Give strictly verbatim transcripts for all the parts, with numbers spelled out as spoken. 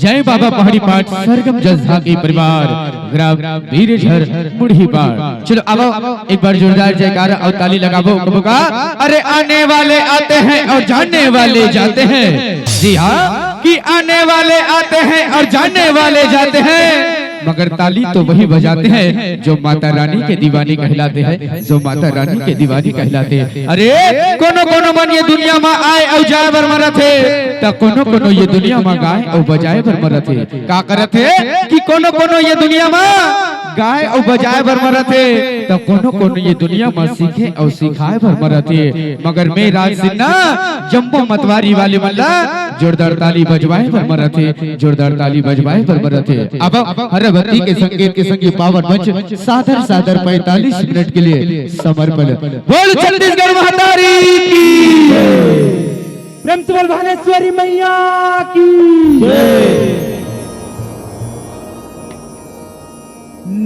जय बाबा पहाड़ी पाट सरगम जसधा के परिवार, ग्राम बीरझर मुढ़ी पाट। चलो अब एक बार जोरदार जयकारा अउ ताली लगाबो, कबो का? अरे आने वाले आते हैं और जाने वाले जाते हैं। जी हाँ, कि आने वाले आते हैं और जाने वाले जाते हैं, मगर ताली तो वही बजाते हैं जो माता रानी के दीवाने कहलाते हैं, जो माता रानी के दीवाने कहलाते हैं। अरे कोनो कोनो मन ये दुनिया में आए अउ जाए बर मरत हे, त कोनो कोनो ये दुनिया में गाए अउ बजाए बर मरत हे। का करत हे कि कोनो कोनो ये दुनिया में गाए अउ बजाए बर मरत हे, त कोनो कोनो ये दुनिया में सीखे अउ सिखाए बर मरत हे। मगर मैं राज सिन्हा जम्मो मतवारी वाले मन ला जोरदार ताली बजवाए बर मरत हे, जोरदार ताली बजवाए बर मरत हे। अब हर बत्ती के संगीत के संग ये पावन मंच सादर सादर पैंतालीस मिनट के लिए समर्पण। बोल छत्तीसगढ़ महतारी की। प्रेम से बोल भानेश्वरी मैया की।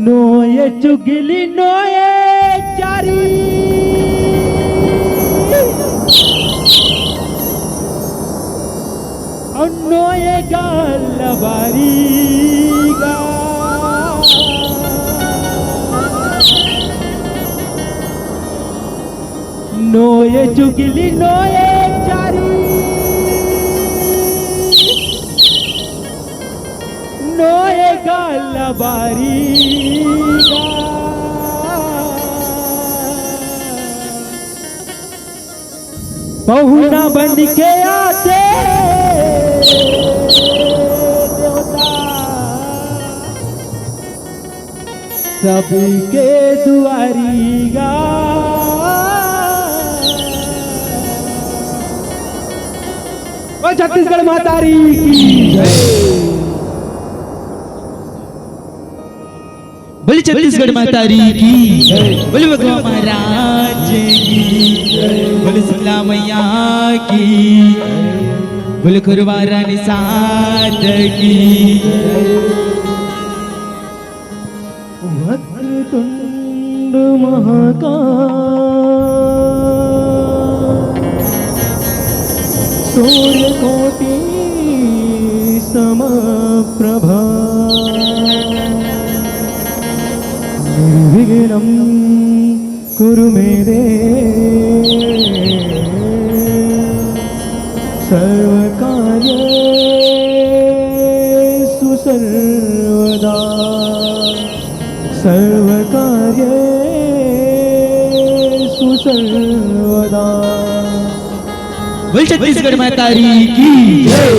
नोए चुगली नोए चारी, अउ नोए गाल बारी गा। नोए चुगली नोए चारी, नोए गाल बारी गा। पहुना बन के आते देवता सबके दुआरी गा। बोल छत्तीसगढ़ महतारी की जय। बोल छत्तीसगढ़ महतारी की जय। बोल बघवा महाराज की जय। बोल शीतला मैया की, बोल खुरवा रानी सात की। वक्रतुंड महाकाय, सूर्यकोटि समप्रभा, निर्विघ्नं कुरु मे देव, सर्वकार्येषु सर्वदा, सर्वकार्येषु सर्वदा। बोल छत्तीसगढ़ महतारी की जय।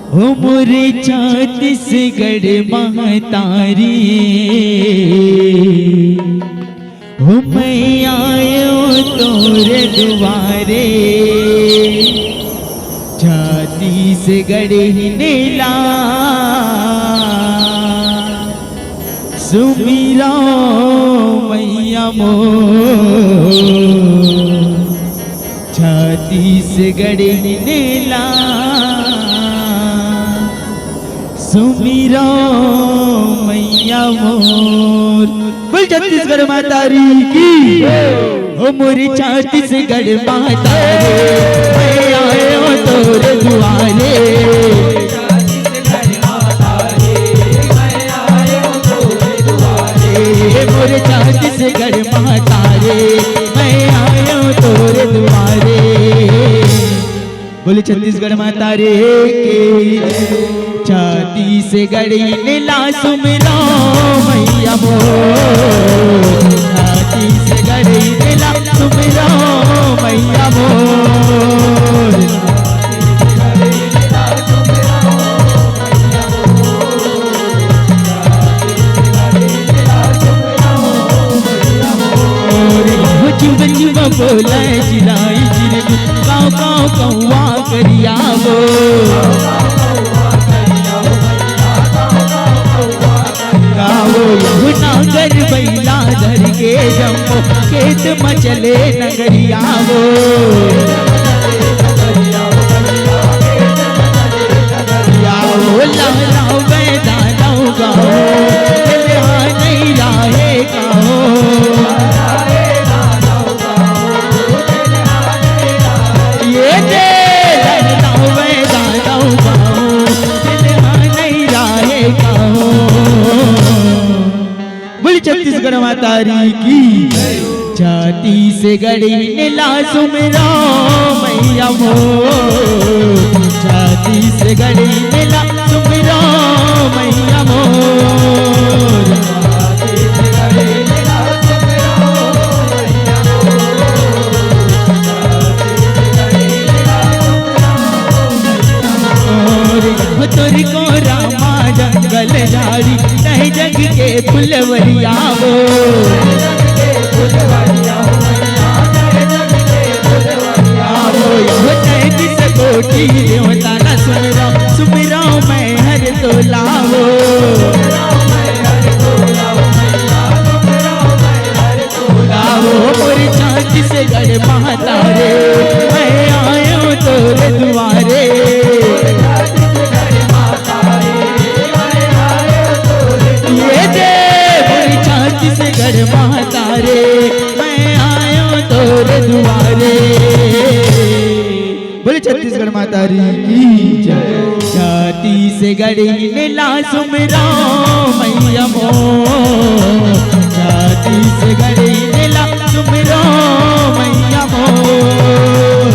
हो मोरे छत्तीसगढ़ महतारी, हो मैं आयो तोरे दुआरे, छत्तीसगढ़ ही नेला सुमिरो मैया मोर, छत्तीसगढ़ ही नेला सुमिरो मैया मोर। बोल छत्तीसगढ़ महतारी की। हो मोरी छत्तीसगढ़ महतारी, मैं आयो तोरे दुआरे। हे मोरे छत्तीसगढ़ महतारी, मैं आयो तोरे दुआरे। बोले छत्तीसगढ़ महतारी की। छत्तीसगढ़ ही नेला सुमिरो मैया मोर, छत्तीसगढ़ ही नेला सुमिरो मैया मोर। बोला चिराई चिरगु, काव काव कौवा करिया वो। गावो यहू नांगर बैला धर के जम्मो खेत म चले नगरिया वो। गावो लाला बैदा नौ गावो, दुल्हा नहीं लाहे गावो। ये दे लाला बैदा नौ गावो, दुल्हा माता री की। छत्तीसगढ़ी नेला सुमिरो मैया मोर, छत्तीसगढ़ी नेला सुमिरो मैया मोर। मोर तोर कोरा मा जंगल झाड़ी, तह जग के फुलवरिया वो। वो तैंतीस कोटि देवता ना सुमिरो, सुमिरो मैं हर तोला वो। गावो मोर छत्तीसगढ़ माता रे, मैं आयो तोरे दुआरे। ये दे मोर छत्तीसगढ़ माता रे, मैं आयो तोरे दुआरे। बोले छत्तीसगढ़ माता री की जय। छत्तीसगढ़ी नेला सुमिरो मैया मोर, छत्तीसगढ़ी नेला सुमिरो मैया मोर।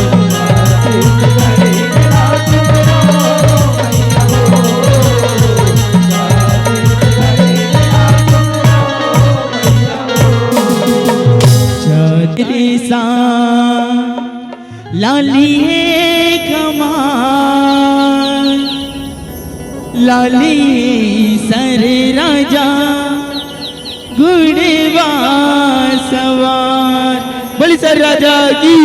छतरी सा लाली हे कमाल, लाली सर राजा घोड़वा सवार। बोली सर राजा की।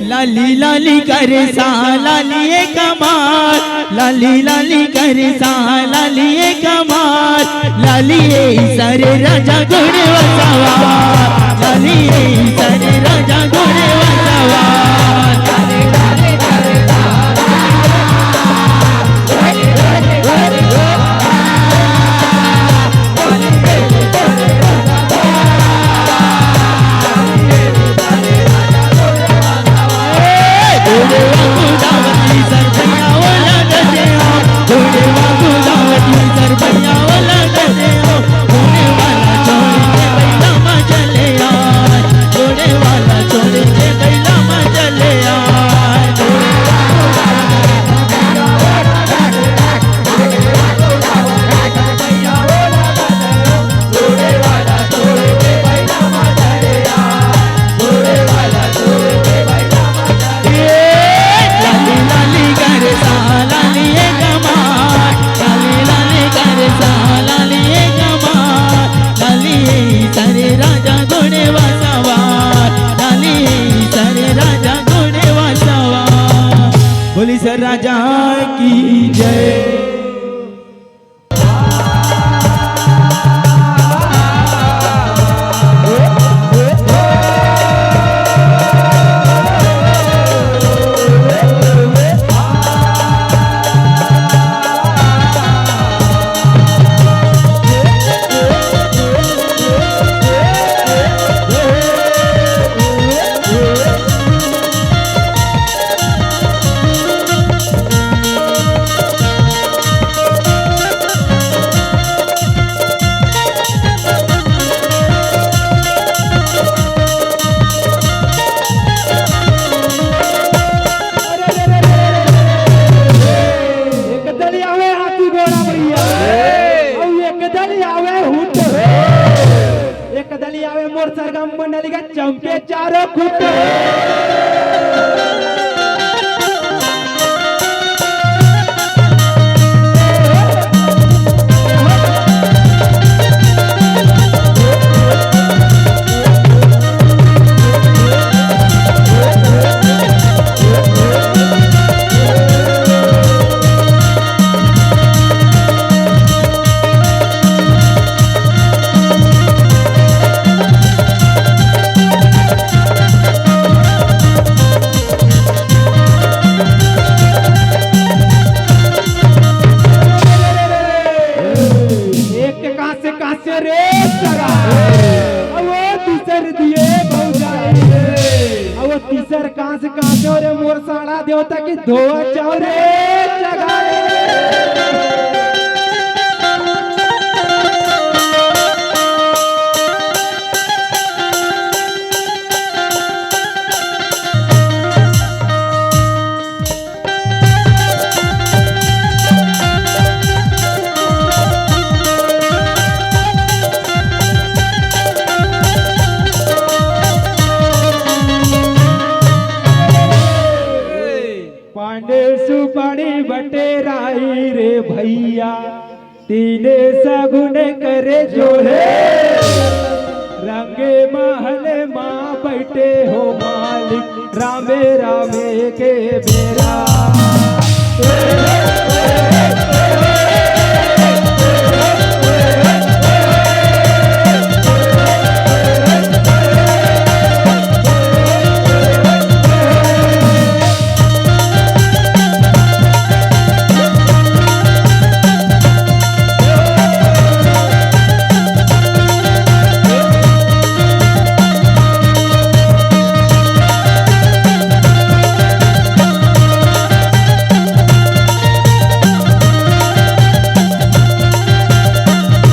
लाली लाली करे सा लाली हे कमाल, लाली लाली करे सा लाली हे कमाल, लाली हे सर राजा घोड़वा सवार, लाली हे सर राजा घोड़वा सवार। बोली सर राजा की जय। एक दल आवे हाथी घोड़ा भैया, अउ एक दल आवे हुट। एक दल आवे मोर सरगम मंडली का चमके चारों खुट। एक कांसे कांसे रे सगा, अउ वो तीसर दिए भौजाई, अउ वो तीसर कांसे कांसे रे मोर साला देवता की धोआ चाव रे सगा रे। पान सुपारी बटेराई रे भैया, तीने सगुन करे जो हे। रंगे महल मा बैठे हो मालिक, रामे रामे के बेरा।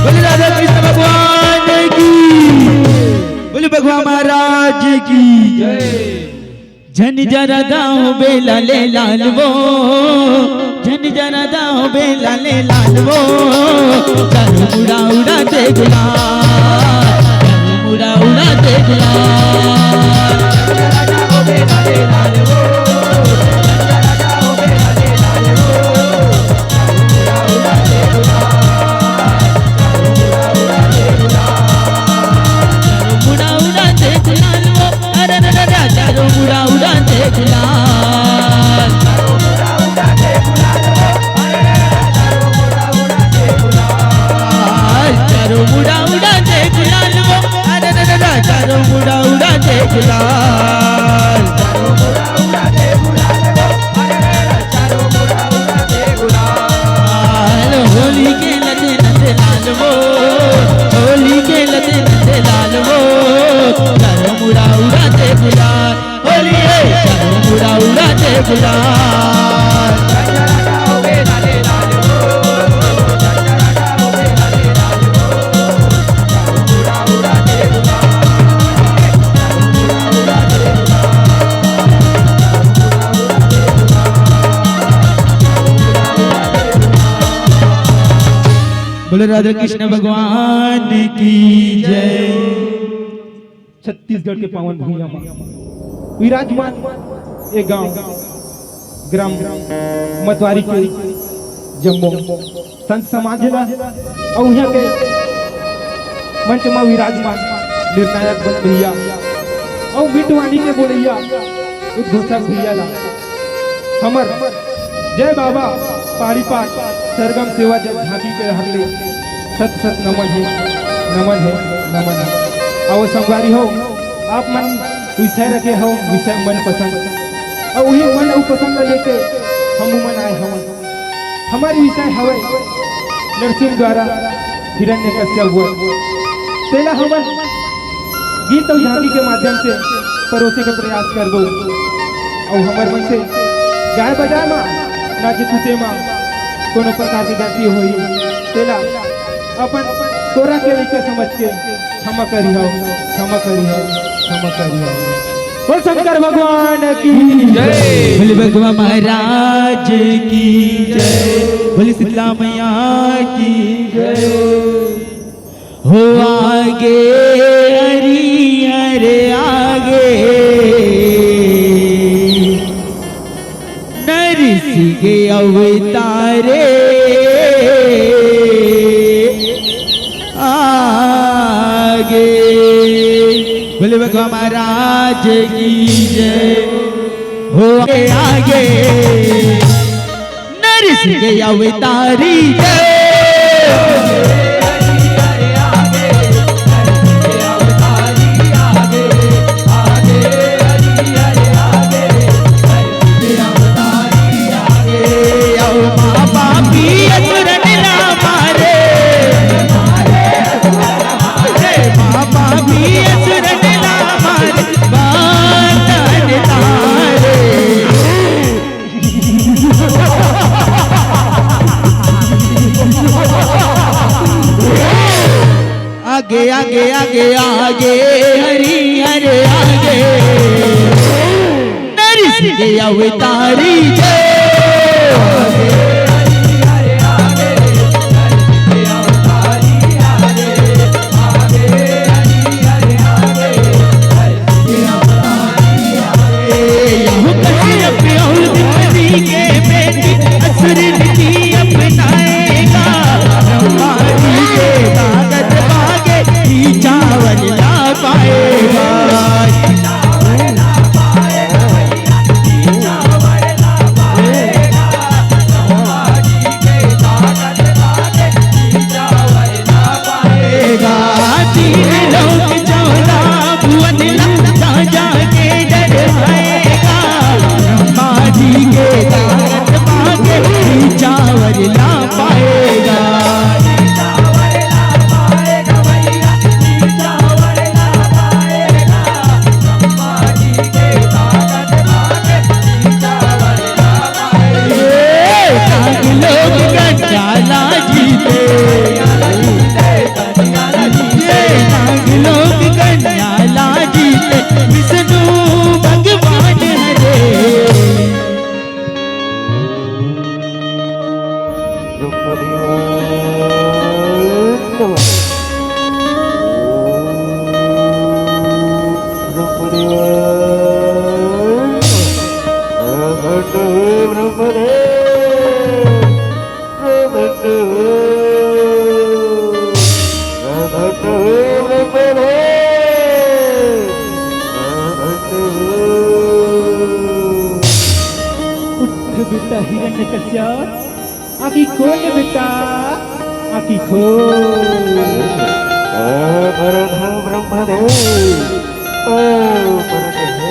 बोले राधा कृष्ण भगवान की, बोले भगवान महाराज की जय। झन जरा दाव बेला ले लाल वो, झन जरा दाव बेला ले लाल वो, चारों मुड़ा उड़ा दे गुलाल, चारों मुड़ा उड़ा दे गुलाल। चारों मुड़ा उड़ा दे गुलाल वो, अरे रे रे रे, चारों मुड़ा उड़ा दे गुलाल। चारों मुड़ा उड़ा दे गुलाल वो, अरे रे रे रे, चारों मुड़ा उड़ा दे गुलाल। होली के लते लते लाल वो, होली के लते लते लाल वो, चारों मुड़ा उड़ा दे गुलाल। होली है, चारों मुड़ा उड़ा दे गुलाल। बोलो राधा कृष्ण भगवान की जय। छत्तीसगढ़ के पावन भुइयां म विराजमान ए गांव ग्राम मतवारी के जम्मो संत समाज ला अउ इहां के मंच म विराजमान निर्णायक बन भैया अउ मिटवानी के बोलैया उद्घोषक भैया ला हमर जय बाबा पहाड़ी पार सरगम सेवा जब झांकी के हर ले सत सत नमन हे, नमन हे, नमन हे। अउ संगवारी हो, आप मन विषय रखे हो, विषय मनपसंद, अउ उही मन अउ पसंद ला लेके हम उमन आए हवन। हमर विषय हवय नरसिंह द्वारा हिरण्यकश्यप वध। तेला हमन गीत अउ झांकी के माध्यम से परोसे के प्रयास करबो। अउ हमर मन से गाय बजाय म, नाचे कूदे म कोनो प्रकार के गलती होही, तेला अपन तोरा के लइका समझ के क्षमा करिहव, क्षमा करिहव, क्षमा करिहव। बोल शंकर भगवान की जय। बोल भगवान महाराज की जय। बोल शीतला मैया की जय। हो आगे हरिहर आगे, नरसिंह अवतारे आगे। बोले भगवान महाराज की जय। हो आगे, आगे नरसिंह अवतारी जय। अउ माँ बाप की असुरन ला मारे। हे माँ बाप की असुरन ला मारे, बांधन तारे। आगे, आगे, आगे, आगे, हरिहर आगे, नरसिंह अवतारी जय। यहू कश्यप अउ दिव्य जी के हे ब्रह्मदेव, प्रसन्न हो, प्रसन्न हो ब्रह्मदेव, प्रसन्न हो। उठ बेटा हिरण्यकश्यप, आँखी खोल बेटा, आँखी खोल। ओ प्रसन्न हो ब्रह्मदेव, ओ प्रसन्न हो।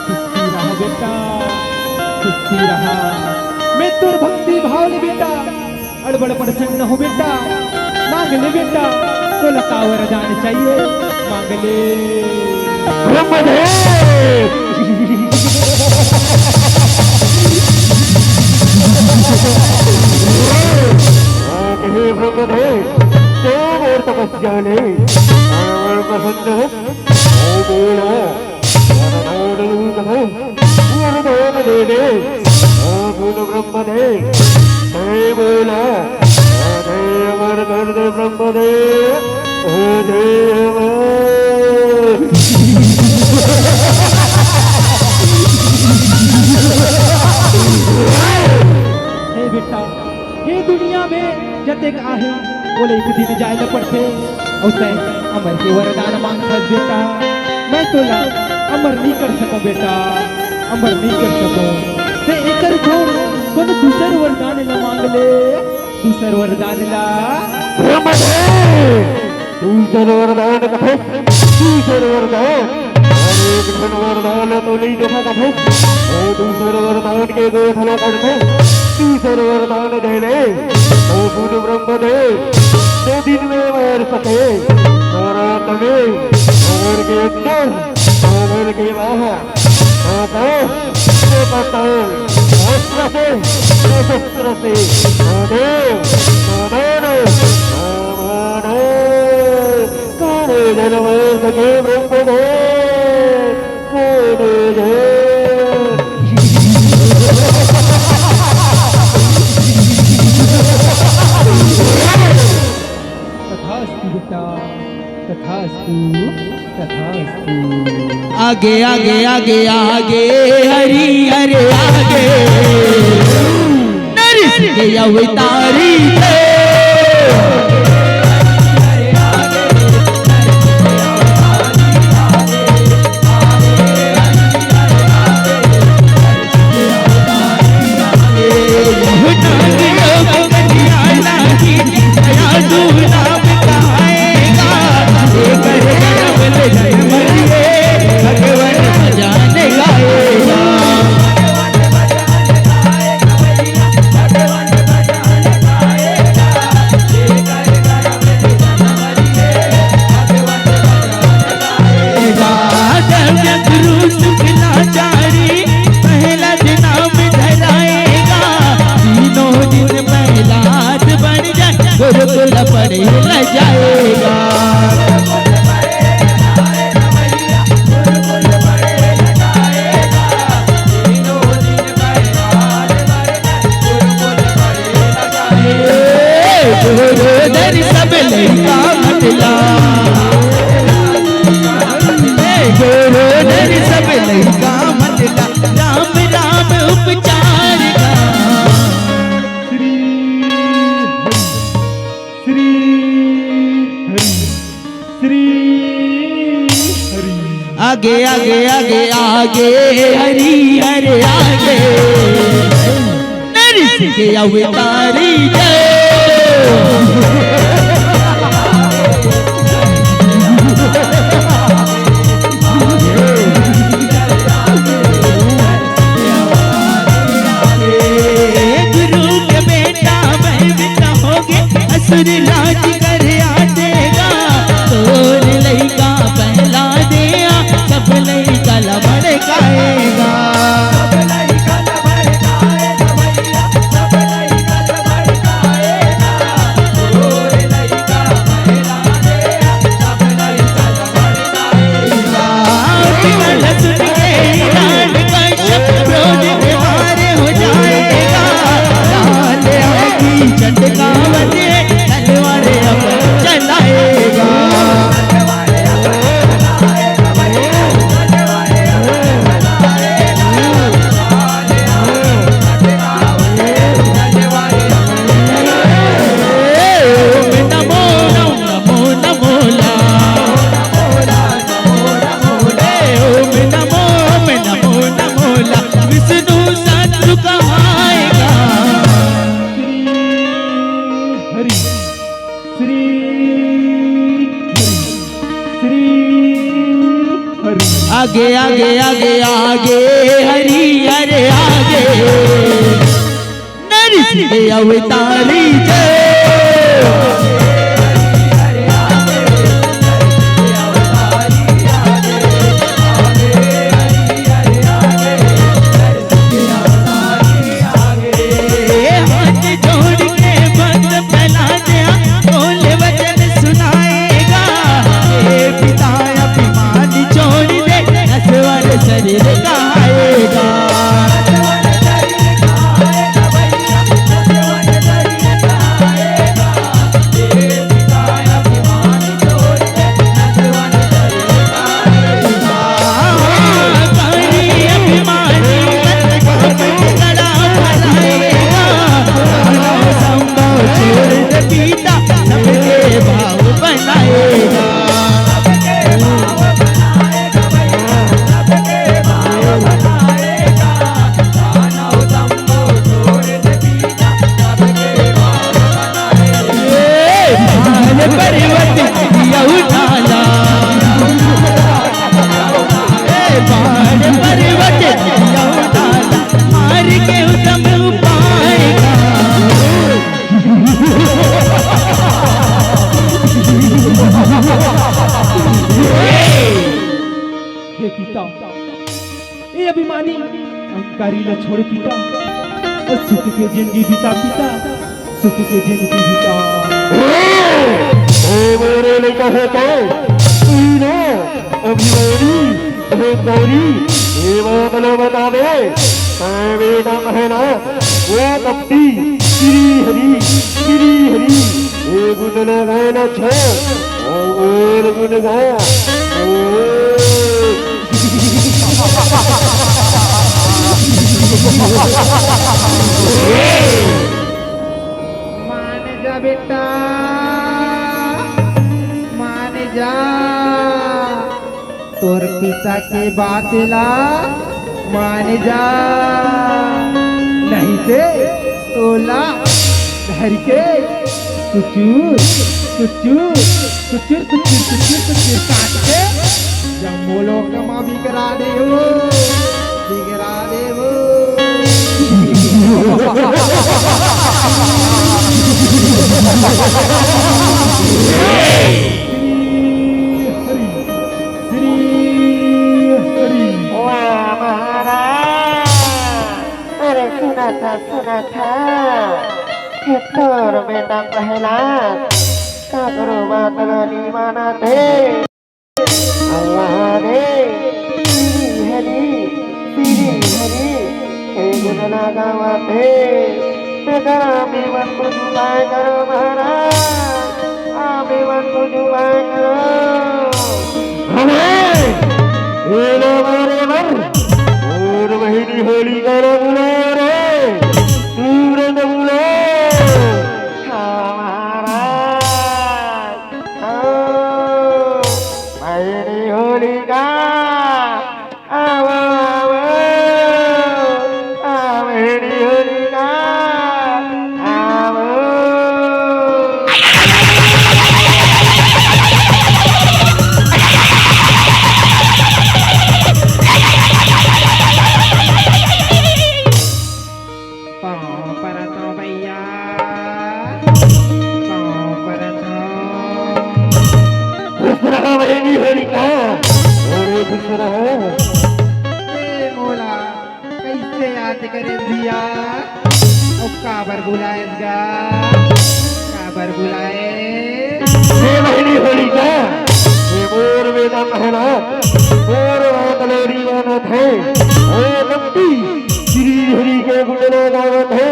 सुखी रहा बेटा, सुखी रहा। मैं तोर भक्ति भाव ले बेटा, अड़बड़ प्रसन्न हो बेटा। मांग ले बेटा, तोला का वरदान चाहिए, मांग ले। ब्रह्मदेव। हे ब्रह्मदेव, तो मोर तपस्या ले, अड़बड़ प्रसन्न हो, ओ बेटा। वरदान लूट है, वरदान दे दे। ओ बोलो ब्रह्मदेव, जय बोला, जय अमर कर दे ब्रह्मदेव, जय अमर। हे बेटा, हे दुनिया में जतेक आहे, ओला एक दिन जाए ल पड़थे। अउ तैं अमर के वरदान मांगथस बेटा, मैं तोला अमर नइ कर सकंव बेटा, अमर नइ कर सकंव। तैं एकर छोड़ कोनो दूसर वरदान ला मांग ले, दूसर वरदान ला। ब्रह्मदेव, दूसर वरदान कथे, दूसर वरदान। अरे एक ठन वरदान तो नइ देथा कथे, ओ दूसर वरदान के दो ठन करथे, दूसर वरदान दे ले। ओ सुन ब्रह्मदेव, दो दिन में मार सके, रात में, भवन के अंदर, भवन के बाहर, आकाश से पाताल, अस्त्र से, शस्त्र से, महादेव, महादेव, महादेव। करे जनम सके ब्रह्म दे, दे, दे। तथास्तु बेटा, तथास्तु, तथास्तु। आगे, आगे, आगे, आगे, हरी, हरे, आगे। नरसिंह अवतारी जय। भगवान जान गाएगा। पहला दिन नाम धराएगा, तीनों दिन प्रहलाद बन जाए, गुरुकुल पढ़े न जाएगा। गुरुधर सब लइका मतला, गुरुधर सब लइका मतला, राम राम उपचार का। श्री हरि, श्री हरि, श्री हरि। आगे, आगे, आगे, आगे, हरि, हरि, आगे। नरसिंह अवतारी जय। गुरु के बेटा मैं भी कहोगे, असुर राज कर आटेगा। तोर लइका पहला दे आ, सब लइका ला भड़काएगा। विष्णु शत्रु कहाएगा। श्री हरि, श्री हरि, श्री हरि। आगे, आगे, आगे, आगे, हरि हरे आगे। नरसिंह अवतारी जय। ए, हाथ जोड़ के भक्त प्रहलाद बोल वचन सुनाएगा। ए पिता अभिमान छोड़ दे, नश्वर शरीर कहाएगा। हे पिता, ए अभिमानी अहंकारी ला छोड़ पिता, अउ सुख के जिंदगी बिता पिता, सुख के जिंदगी बिता। ए मोरे लइका हे तो, तू ना अभिमानी, अहंकारी, ए बात ला बता दे, तैं बेटा कहना, वो कपटी, श्री हरि, श्री हरि, ए गुण ना गाना छ, और गुण गाया। मान जा बेटा, मान जा, तोर पिता के बात ला मान जा, नहीं ते तोला धर के कुचुर, कुचुर, कुचुर, कुचुर, कुचुर, कुचुर काट के जम्मो लोक म बिगड़ा देहूं, बिगड़ा देहूं। श्री हरि, श्री हरि। वाह महाराज, अरे सुना था, सुना था, हे तोर बेटा प्रहलाद, काकरो बात ला नी मानत हे। अल्लाह रे, श्री हरि, श्री हरि, हे गुण ना गावत हे। तेकरा में मन बुझुमाए करो महाराज, आमे मन बुझुमाए करो। हमे, एला मारे बर, मोर बहिनी होलिका ला बुलाए रे, तुरंत बुलाए। हाँ महाराज, हाँ, बहिनी होलिका, आवो, आवो, आ बहिनी होलिका, आवो। पाँव परत हँव भैया, पाँव परत हँव। खुश रहा बहिनी होलिका, अरे खुश रहा। ए मोला कइसे याद करे भैया? अउ काबर बुलाएस गा? काबर बुलाए? हे बहिनी होलिका, हे मोर बेटा प्रहलाद, मोर बात ला नी मानत हे। हे कपटी, श्री हरि के गुण ला गावत हे।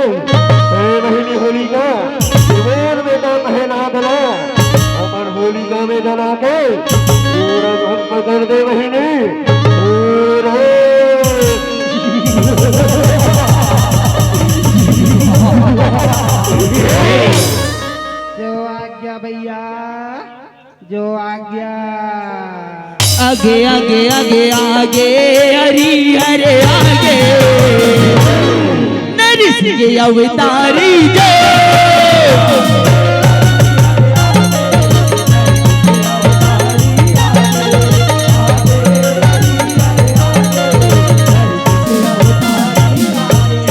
हे बहिनी होलिका, हे मोर बेटा प्रहलाद ला अपन होलिका में जला के पूरा भस्म कर दे बहिनी। पूरा। जो आज्ञा भैया, जो आज्ञा। आगे, आगे, आगे, आगे, हरि हरे आगे। के अवतारी जय।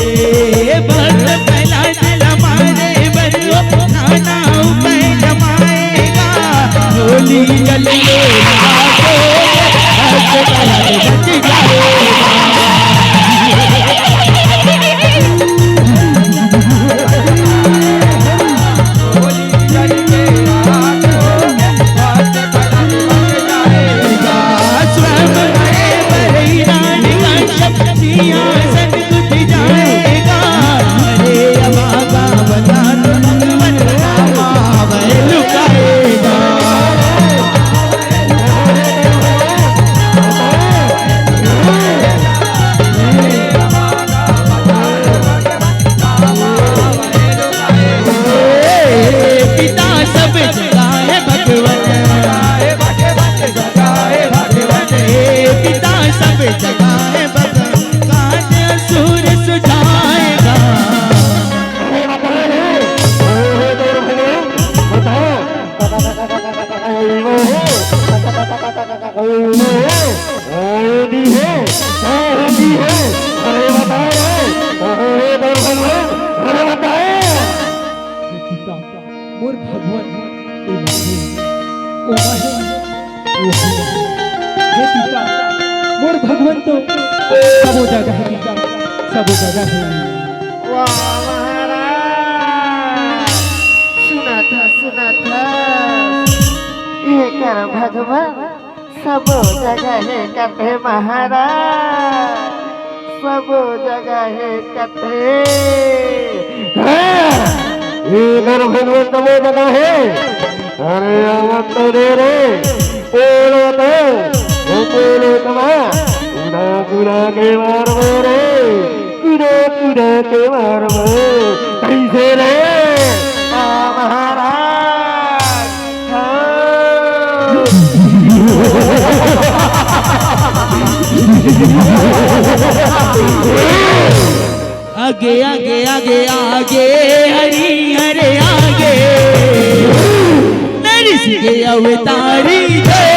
ए भक्त प्रहलाद ला मारे बर ओ नाना उपाय जमाएगा। होली जल के रात होगे, भक्त प्रहलाद बच जाएगा। पिता सब जगह है भगवत, हे पिता सब जगह है भगवत, काज असुर सुझाएगा। अरे बता रे, कहाँ है दौड़ भगवान? अरे बता रे। हे पिता, मोर भगवान, ए माहे, ओ माहे, ओ हे माहे। हे पिता, मोर भगवान तो सबो जगह हे पिता, सबो जगह हे। वाह महाराज, सुना था, सुना था, एकर भगवान सबो जगह हे कथे महाराज, सबो जगह हे कथे। हाँ, एकर भगवान सबो जगह हे। अरे आवत तो दे रे, बोलो तो, ओ बोलो तो माँ, कुदा कुदा के मारबो रे, कुदा कुदा के मारबो। कैसे रे? आ महाराज, आगे, आगे, आगे, आगे, हरि हरे आगे, नरसिंह के अवतारी जय।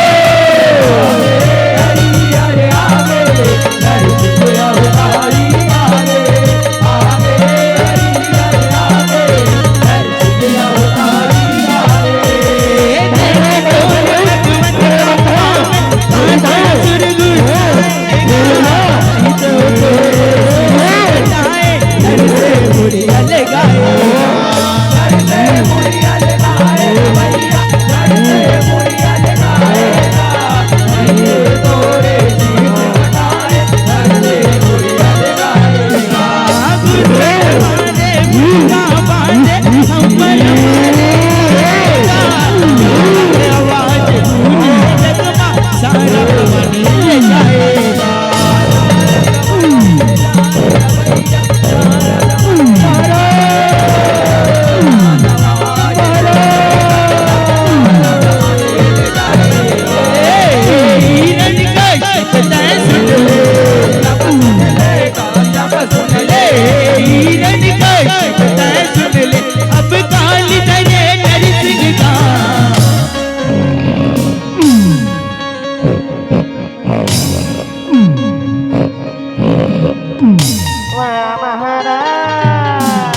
वाह महाराज,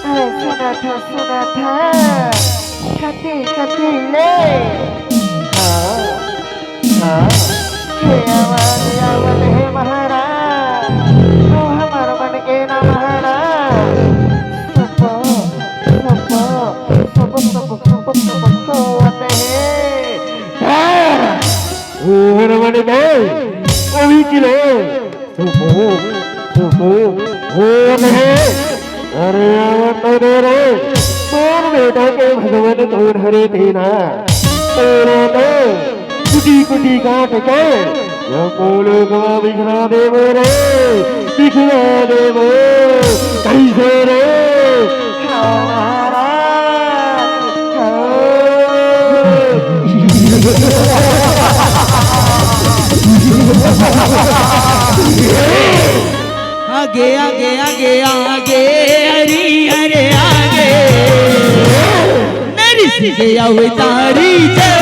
अरे सुना था, सुना था, कथी, कथी ले? हाँ, हाँ। हे आवन, आवन, हे महाराज, ओ हमर मन के ना महाराज। सपो, सपो, सपो, सपो, सपो, सपो, सपो, हे। हाँ। ओ हनुमान के, अभी किलो, फूको, फूको, ओ नहीं। अरे आवत तो दे रे, मोर बेटा के भगवान तोर हरे तेना। तेरा तो कुटी कुटी काट के, या पोलो गवा बिखरा देबो रे, बिखरा देबो। कैसे रे? आगे, आगे, आगे, आगे, हरी हरे आगे। नरिस के अवतारी जय।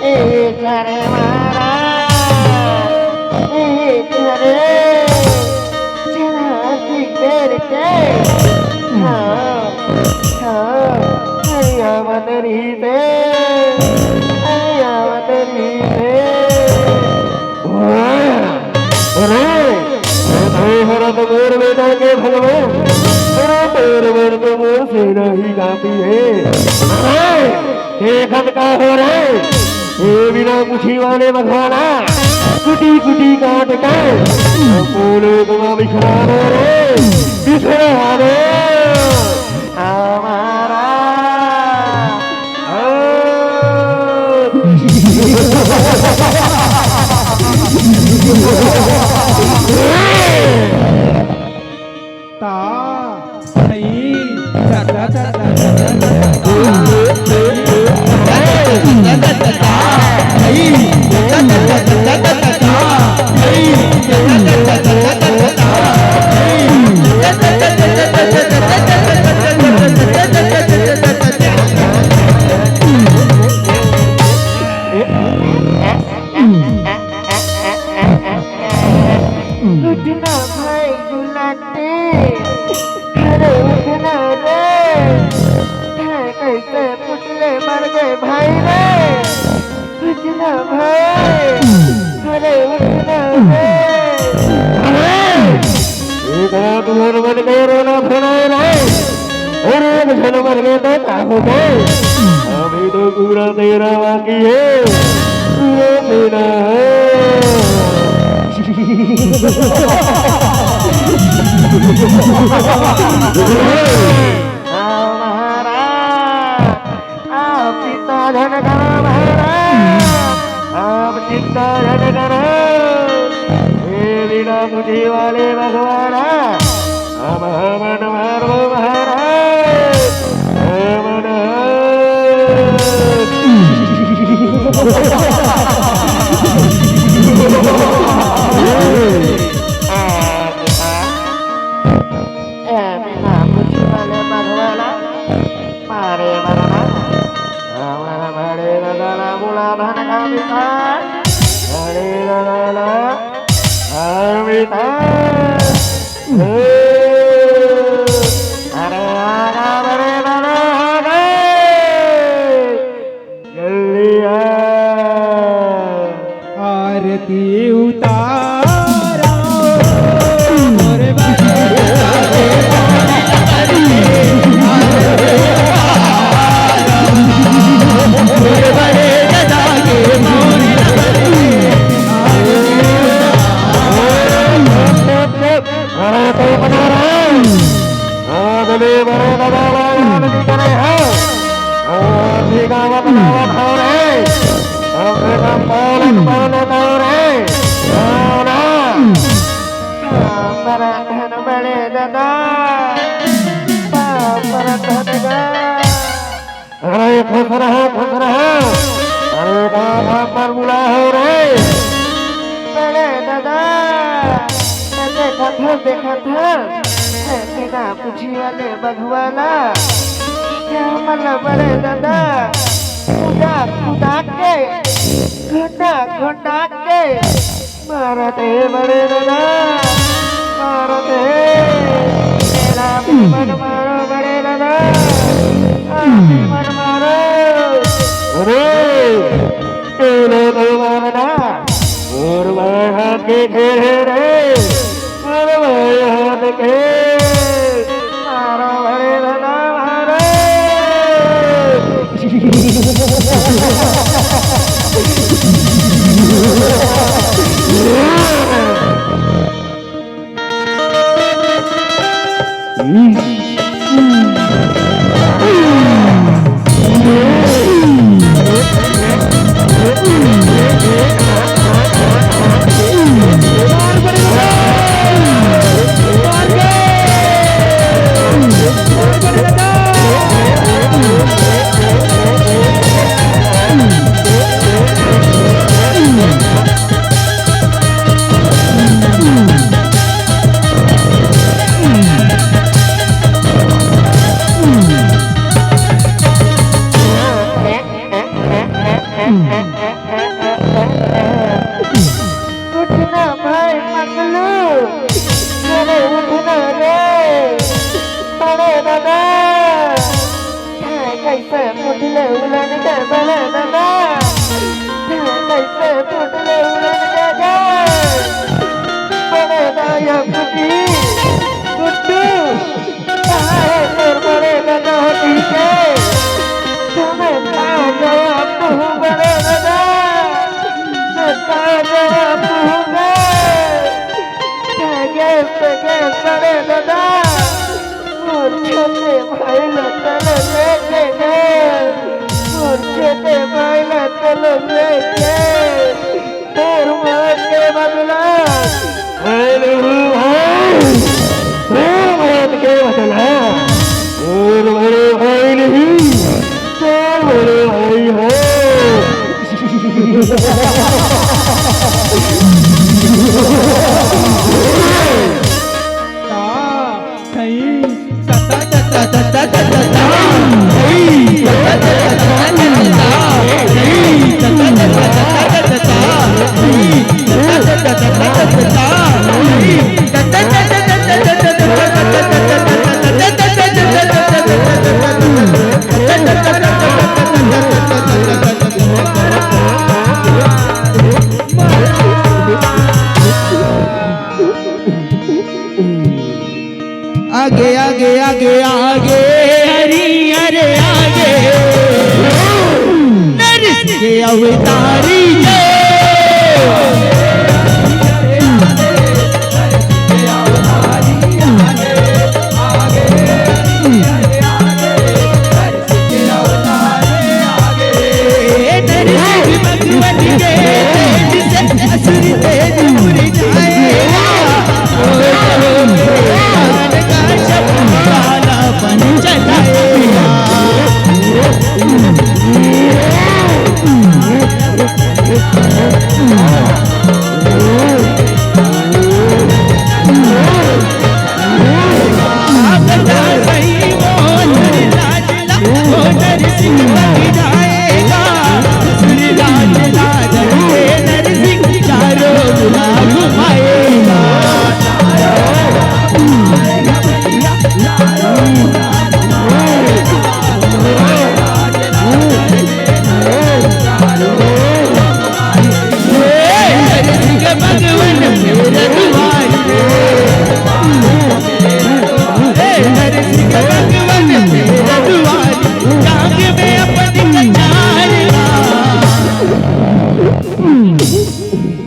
ए, अरे महाराज, ए, अरे, चला, ठीक बेर के। हाँ, हाँ, अरे, आवत रही थे, अरे, आवत रही थे। अरे, अरे, हरत मोर बेटा के भगवान, अरे, तोर बर तो मोर सेना ही काफी है। अरे, देखत का हो रे? ए बिना मुठी वाले मखवाना, कुटी कुटी काट के, बोलो गुमा बिखरा दो रे, बिखरा दो। हमारा, ओ। ता, थई, ता, ता, ता, ता, ता, ता, ता, ता, ता, ता, ता, ता, ता, ता, ता, उठना भाई गुलाटी, अरे उठना रे, हाय कैसे फुटले मर गए भाई रे, उठना भाई, अरे उठना रे। अरे, एक रात भर मन के रोना फनाए रे, और एक जन मर गए तो का हो गए? अभी तो पूरा तेरा बाकी है, पूरा तेरा है। महाराज, आप चिंता झन करो महाराज, आप चिंता झन करो। हे बिना बुद्धि वाले भगवाना, हम हमन मारो महाराज, हमन। ए बिना बुद्धि वाले भगवाना, मारे मरना। हमरा बड़े दादा ला बुला धन का मिठाई। बड़े दादा ला, हाँ, मिठाई। अरे आगा बड़े दादा, आगा। जल्दी आ। आरती उतारा। अरे तो बना रहा है। हाँ, दले बड़े दादा वाला आदमी करे हैं। हाँ, भीगा मत लावा खाओ रे। हम तो पालक पालक हो रे। देखत हस, हे बिना पूछी वाले बघवा ला, ये हमन ला बड़े दादा कुदा कुदा के, घुंडा घुंडा के मारत हे बड़े दादा, मारत हे। एला भी मत मारो बड़े दादा, आप भी मत मारो। अरे, एला तो मारना, और मैं हाथ के घेरे रे, और मैं हाथ के मारो बड़े दादा, मारो। उठना भाई मंगलू, अरे उठना रे, बड़े दादा। कैसे मुझले उलन के बड़े दादा, कैसे मुझले उलन के गे। बड़े दादा फुटी, गुड्डू, कहाँ हे तोर बड़े दादा होती के? तुम्हें का जवाब दूँ बड़े दादा, मैं का जवाब दूँगा? कहाँ गए, कहाँ गए बड़े दादा? मोर छोटे भाई ला तलो लेके गे, मोर छोटे भाई ला तलो लेके। तोर मौत के बदला, हेलो भाई, तोर मौत के बदला, तोर बड़े भाई नहीं, तोर बड़े भाई है। आगे आगे आगे आगे, हरी हरे आगे, नरसिंह के अवतारी जय। नरसिंह भगवान के तेज से असुर तेज उड़ जाएगा। भगवान का शब्द काला बन चलाएगा।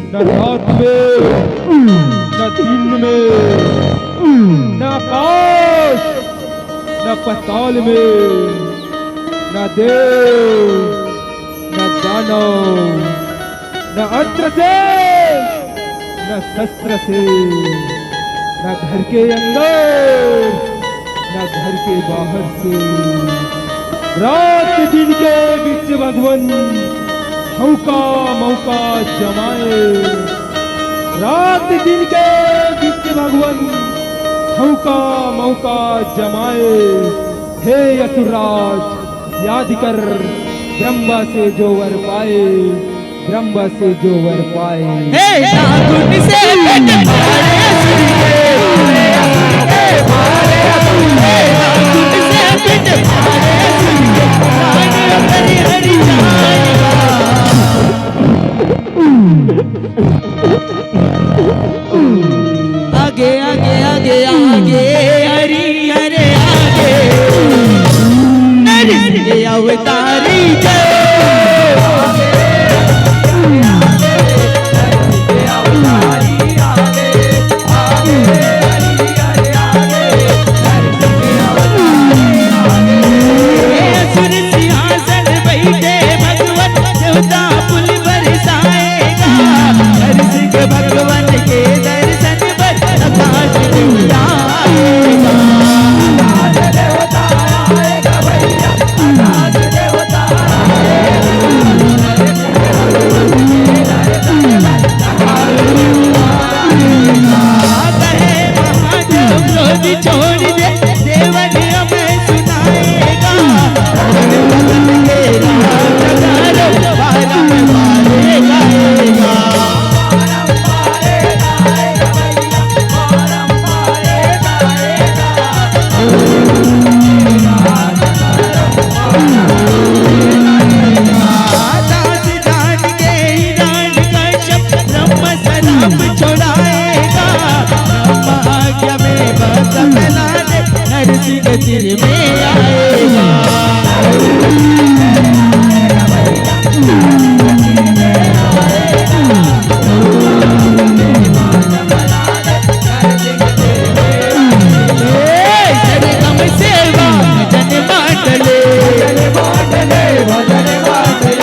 न रात में, न दिन में, न आकाश, न पाताल में, न देव, न दानव, न अस्त्र से, न शस्त्र से, न घर के अंदर, न घर के बाहर से। रात दिन के बीच भगवान मौका मौका जमाए। रात दिन के बीच भगवान मौका मौका जमाए, हे असुरराज, याद कर ब्रह्मा से जो वर पाए, ब्रह्मा से जो वर पाए। हे नाखून से पेट फाड़े असुर के, हे नाखून से पेट फाड़े असुर के, प्राण उतर हरि जाएगा। आगे आगे आगे आगे, हरि हरे आगे, नरसिंह अवतारी जय। असुर सिंहासन बैठे भगवत, देवता फूल बरसाएगा। नरसिंह भगवान के दर्शन पर आकाश देवता आएगा। महादेव क्रोध छोड़ दे, देवन हमें सुनाएगा। तेरा जगारो बारंबार गाएगा। दास जान के हिरण्यकश्यप ब्रह्म सराप छुड़ाएगा। ब्रह्म आज्ञा में बस फैला दे, नरसिंह तीर में आएगा। ए, सरगम सेवा भजन मांडले।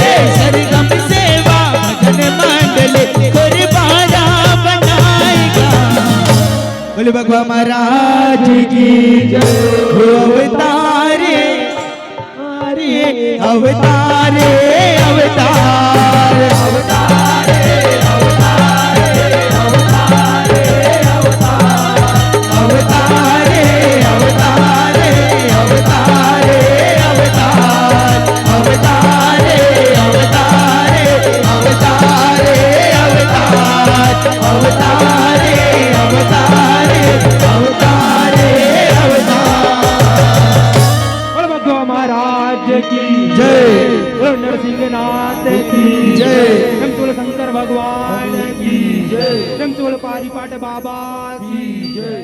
ए, सरगम सेवा भजन मांडले, गुरबारा बनाएगा। बोले भगवान महाराज की जय। हो अवतारे, अरे अवतारे, अवतार, अवतारे, अवतारे, अवतारे, अवतार। अवतारे, अवतारे, अवतारे, अवतार। अवतारे, अवतारे, अवतारे, अवतार। अवतारे, अवतारे, अवतारे, अवतार। बोल भगवा महाराज की जय। बोल नरसिंह नाथ की जय। प्रेम से बोल शंकर भगवान की जय। प्रेम से बोल पारीपाट बाबा की जय।